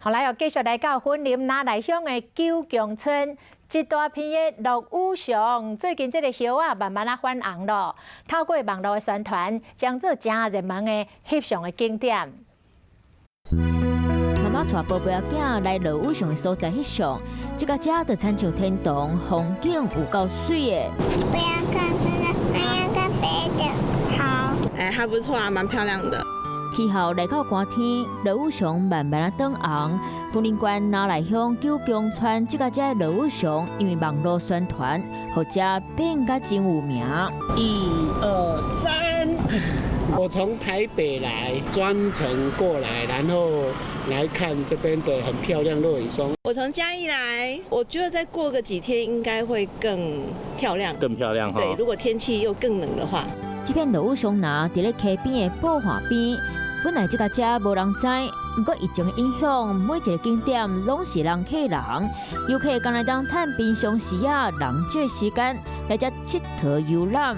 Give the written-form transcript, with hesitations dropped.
後來又繼續來到雲林那麗鄉的九芎村，一大片的落羽松，最近這个葉仔慢慢仔翻紅囉。透過網路的宣傳，將做誠熱門的翕相的景點。媽媽帶寶貝仔囝來落羽松的所在翕相，這个遮就親像天堂，風景有夠媠的。不要看這個，還要看別的。好，哎，還不錯啊，蠻漂亮的。氣候來到寒天，落羽松慢慢仔轉紅。雲林縣那麗鄉九芎村這个遮落羽松，因為網路宣傳，予遮變甲真有名。一二三，我從台北來，專程過來，然後來看這邊的很漂亮落羽松。我從嘉義來，我覺得再過個幾天應該會更漂亮。更漂亮哈。對，如果天氣又更冷的話。這片落羽松林佇咧溪邊的寶華邊，本來這个遮無人知，毋過疫情影響，每一个景點攏是人客人，遊客敢若當趁平常時仔人少時間來遮𨑨迌遊覽。